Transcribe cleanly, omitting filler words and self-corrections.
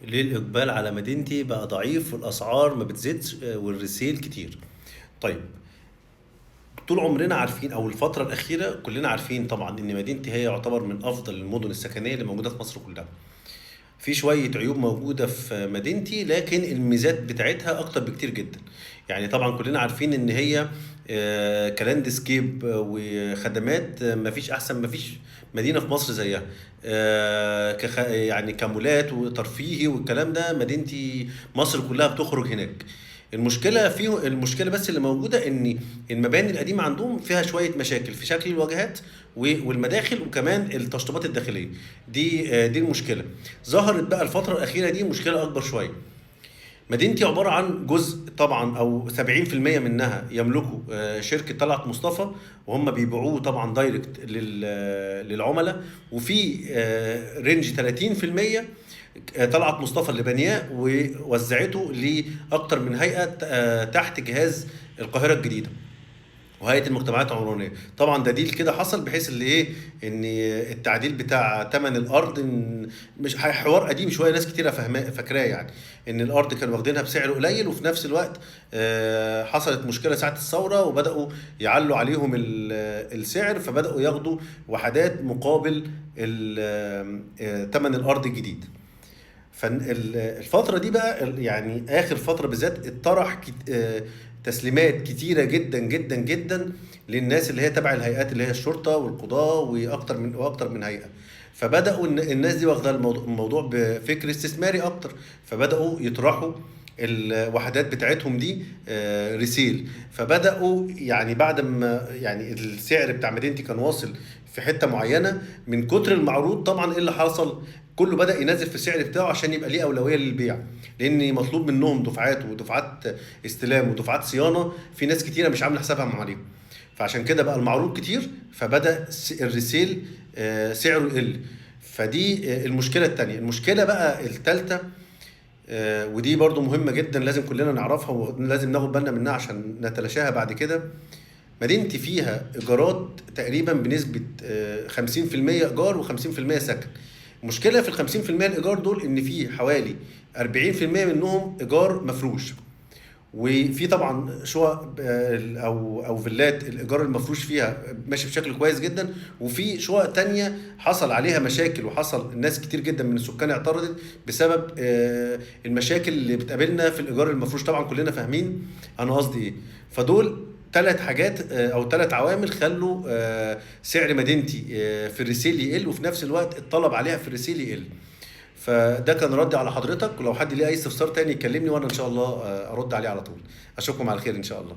ليه الإقبال على مدينتي بقى ضعيف والأسعار ما بتزيدش وال resale كتير؟ طيب، طول عمرنا عارفين، او الفترة الاخيرة كلنا عارفين طبعا، ان مدينتي هي يعتبر من افضل المدن السكنية اللي موجودة في مصر كلها. في شوية عيوب موجودة في مدينتي، لكن الميزات بتاعتها اكتر بكتير جدا. يعني طبعا كلنا عارفين ان هي ك landscape وخدمات، مفيش احسن، مفيش مدينة في مصر زيها. يعني كمولات وترفيهي والكلام ده، مدينتي مصر كلها بتخرج هناك. المشكلة بس اللي موجودة ان المباني القديمة عندهم فيها شوية مشاكل في شكل الواجهات والمداخل وكمان التشطيبات الداخلية. دي المشكلة ظهرت بقى الفترة الاخيرة دي مشكلة اكبر شويه. مدينتي عبارة عن جزء طبعا او 70% منها يملكه شركة طلعت مصطفى، وهم بيبيعوه طبعا direct للعملاء. وفي range 30% طلعت مصطفى اللي بنياه ووزعته لاكثر من هيئة تحت جهاز القاهرة الجديدة وهيئة المجتمعات العمرانيه. طبعا ده deal كده حصل بحيث اللي ايه، ان التعديل بتاع ثمن الارض، إن مش حوار قديم شوية ناس كتيرة فاهماه فاكراه، يعني ان الارض كانوا واخدينها بسعر قليل، وفي نفس الوقت حصلت مشكلة ساعة الثورة وبداوا يعلوا عليهم السعر، فبداوا ياخدوا وحدات مقابل ثمن الارض الجديد. فالفترة دي بقى يعني آخر فترة بالذات اتطرح تسليمات كتيرة جدا جدا جدا للناس اللي هي تبع الهيئات، اللي هي الشرطة والقضاء وأكتر من هيئة. فبدأوا الناس دي واخدة الموضوع بفكر استثماري أكتر، فبدأوا يطرحوا الوحدات بتاعتهم دي resale. فبدأوا يعني بعد ما يعني السعر بتاع مدينتي كان واصل في حتة معينة، من كتر المعروض طبعا ايه اللي حصل، كله بدأ ينزل في السعر بتاعه عشان يبقى ليه أولوية للبيع، لأن مطلوب منهم دفعات ودفعات استلام ودفعات صيانة، في ناس كتيرة مش عاملة حسابها مع عليهم. فعشان كده بقى المعروض كتير، فبدأ ال resale سعره يقل. فدي المشكلة التانية. المشكلة بقى التالتة، ودي برضو مهمة جدا لازم كلنا نعرفها ولازم ناخد بالنا منها عشان نتلاشاها بعد كده. مدينتي فيها إيجارات تقريبا بنسبة 50% إيجار و50% سكن. المشكلة في ال 50% الإيجار دول إن في حوالي 40% منهم إيجار مفروش، وفي طبعا شقق او فيلات الايجار المفروش فيها ماشي بشكل كويس جدا، وفي شقق تانية حصل عليها مشاكل، وحصل ناس كتير جدا من السكان اعترضت بسبب المشاكل اللي بتقابلنا في الايجار المفروش. طبعا كلنا فاهمين انا قصدي ايه. فدول ثلاث حاجات او ثلاث عوامل خلوا سعر مدينتي في ال resale يقل، وفي نفس الوقت الطلب عليها في ال resale يقل. فده كان ردي على حضرتك، ولو حد ليه اي استفسار تاني يكلمني وانا ان شاء الله ارد عليه على طول. اشوفكم على خير ان شاء الله.